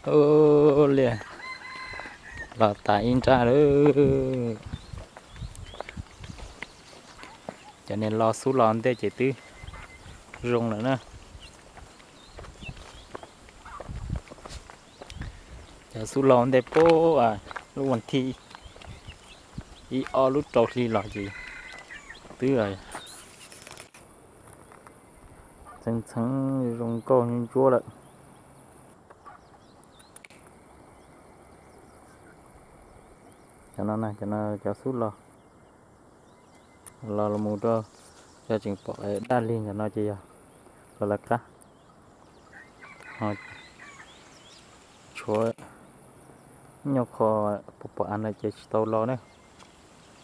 Ua li, los tas ib nrab lawm. Cov niag lo xub lo ntej ces twb zoo lawm na. Cov xub lo ntej puag lub vas thib ib ob lub rau hli los ces twb txheev txheev zoo nkauj ntsuab lawm. Cov no, cov no cov xub lo, lo los mus rau, cov tseem pom daj lig ntawm no ces yog los lawv qab. Tshuav nyuag qho pom pom av no ces tsis tau lo na,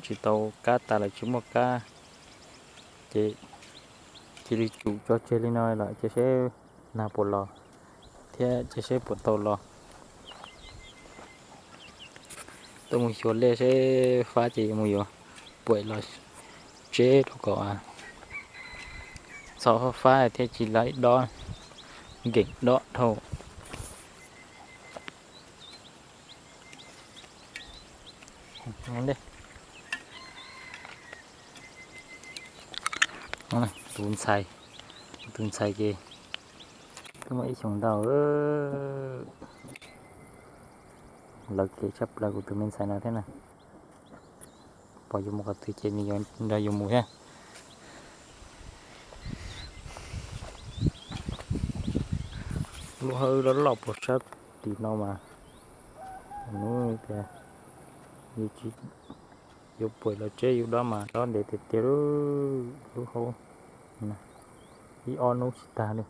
tsis tau kab tas lawm, tsis muaj kab, ces cia li tsum tso tseg li no lawm ces seb nag puas los thiab ces seb puas tau los. Tuaj mus xyuas lej seb fab ces mus yuav puam los tseb rau kom txhob fab thiaj tsis lawv dob, nkees dob dhau. Tus ntxhais, tus ntxhais ces twb muaj ib xyoos ntau, lawv kev tshaj plaws kuv tus me ntxhais no thiab na. Pom yuav mus qhov twg ces nws yuav nrog yus mus thiab. Lub hawb loj loj puag sab tim no mas, hnub tias yus tsis, yuav puam los tseb yus dob mas dob ntev tiag tiag, lub hauv ib ob hnub tsis tag li.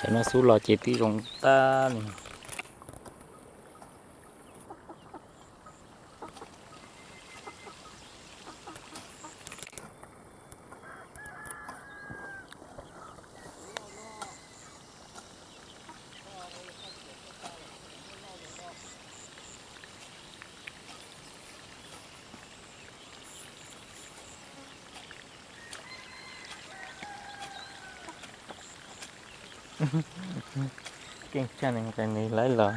Cov no xub los ces twb zoo tag li. Keej tshaj, nws nqes nws laib los,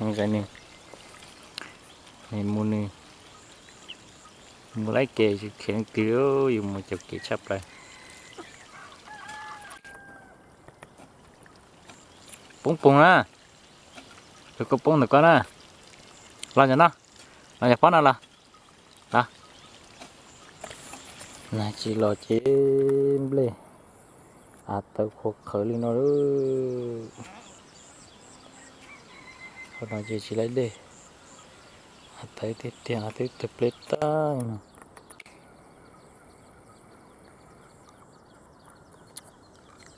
nqes nws, nws mus nws, mus laib kev tsis khiav leej twg, yus mus cov kev tshaj plaws. Poob poog na, tus koj poob ntawm koj na, los ntawm no, los ntawm pob no los. Nag tsis los ces nplej av tawv qhuav qhawv li no lawm. Qhov no ces tsis laib dej, av tawv tiag tiag, av twb tawg pleb tag no.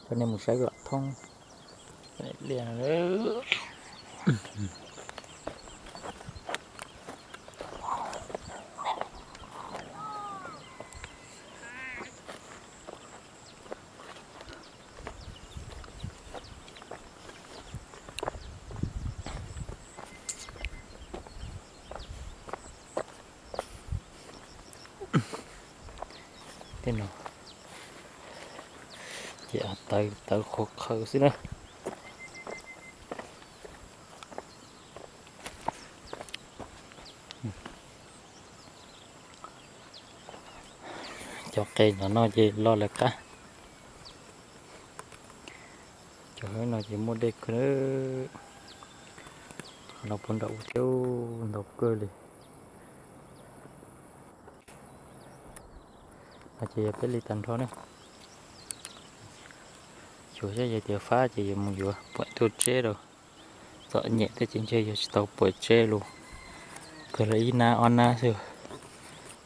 Coj nej mus saib kom thoob. Tej no ces av tawv tawv qhuav qhawv xwb na. Cov qe nram no ces loj lawv qab. Cov hauv no ces muaj dej kawg. Qhov no puag nram ub thiab, ntau kawg li. No ces yog peb li tag nrho ne. Xyuas saib yog tias fab ces yuav mus yuav puam tuaj tseb rau. Txom nyem tej ces ntshe yog tsis tau puam tseb lus, kawg los ib nab ob nab xwb,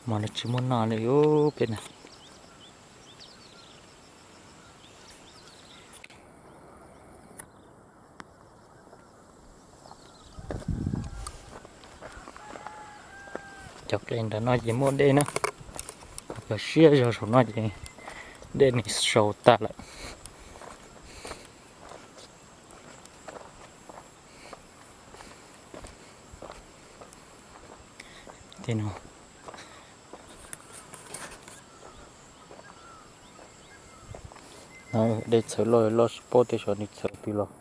mas no tsis muaj noj li peb na. Cov qe nram no ces muaj dej na, Yog siab zog saum no ces dej nws sau tag lawm. Dej txhawv loj loj tsis paub tias xyov nws txhawv twg los.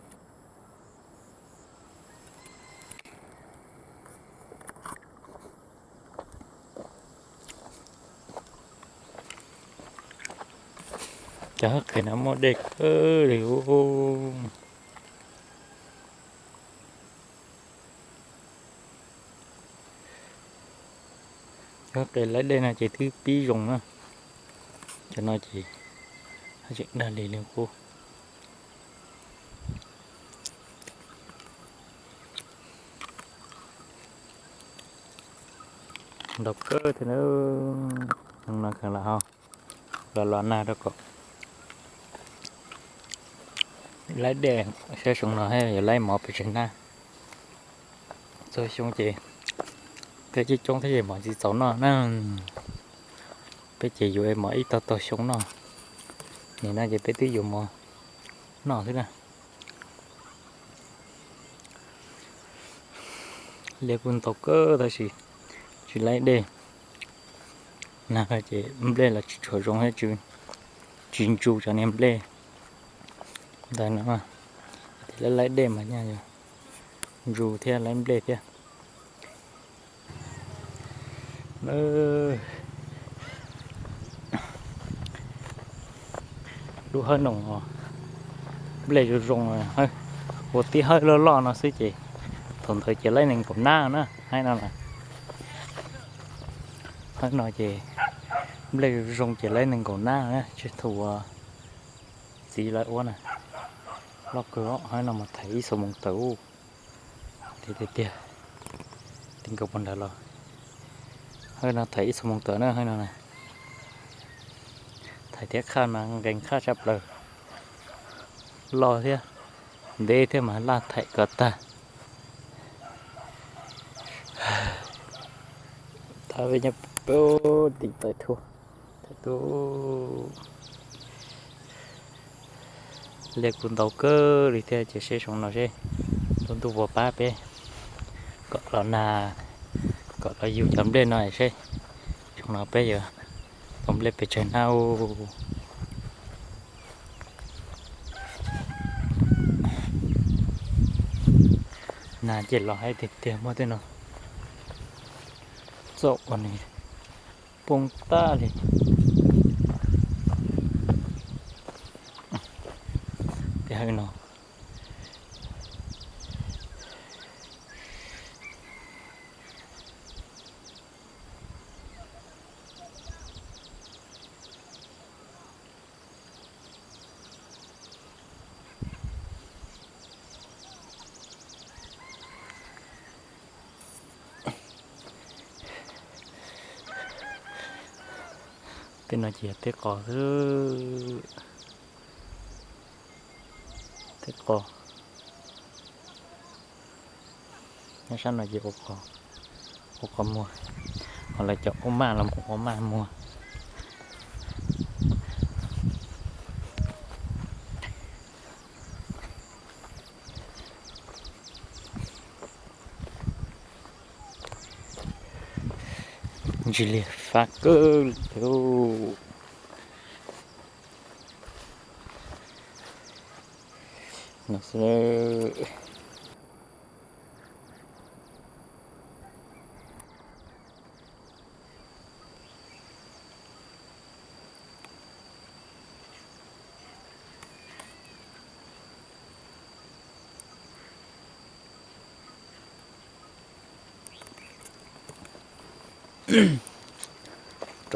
Cov hab qis no muaj dej kawg li. Cov hab qis laib dej no ces twb pib zoo na. Cov no ces haj tseem dag li li qub. Ntau kawg thiab na. Xyoo no kheev lam ho los los nag rau kom laib dej, saib xyoo no yuav laib mov pes tsawg nab. Txhua xyoo ces peb coob coob thiab ces mov tsis txaus noj na. Peb ces yuav mov ib tog tog xyoo noj. Nim no ces peb twb yuav mov noj xwb na. Liaj kuj ntau kawg tab sis tsis laib dej. Nag ces nplej los tsis tshua zoo thiab, tsis ntsu cov niag nplej ntawd no. Ces laib laib dej mas nyaj yog ntsu thiab laib nplej thiab. Lub hawb no nplej zoo zoo, ua tib hawb loj loj no xwb ces thaum ntawd ces laib nees nkaum nab na, hawb no na. Hawb no ces nplej zoo zoo ces laib nees nkaum nab na, tsis thaum uas txiv lawv ua na. Loj kawg, hawb no mas thaiv ib xuab moos tawm. Tiag tiag, ti nkaus puag nrad los, hawb no thaiv ib xuab moos tawm na, hawb no na. Thaiv thiab qhaj mas nqees qhaj tshaj plaws, loj thiab, ntev thiab mas laj thaiv kom tag. Thaiv nyob tim taw thua, thaiv tu. Liaj kuj ntau kawg li thiab ces seb xyoo no seb lub ntuj puas pab peb kom los nag, kom los yug cov nplej no seb xyoo no peb yuav tau nplej pes tsawg nab. Nag ces los haib tiag tiag muaj tej no txaum uas nws poob tag li. Peb hawb no. Tej no ces yog teb qos xwb, teb qos. Nyob sab no ces ua qos muag, ho lawv cov ua maj los mus ua maj muag. Ntsis liag fab kawg li.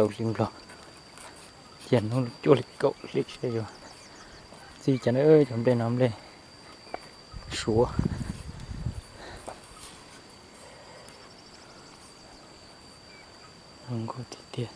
Rau hli nplog, cia hnub cuaj hli kaum hli seb yuav txi cas na. Cov nplej no nplej suav, zoo nkauj tiag tiag.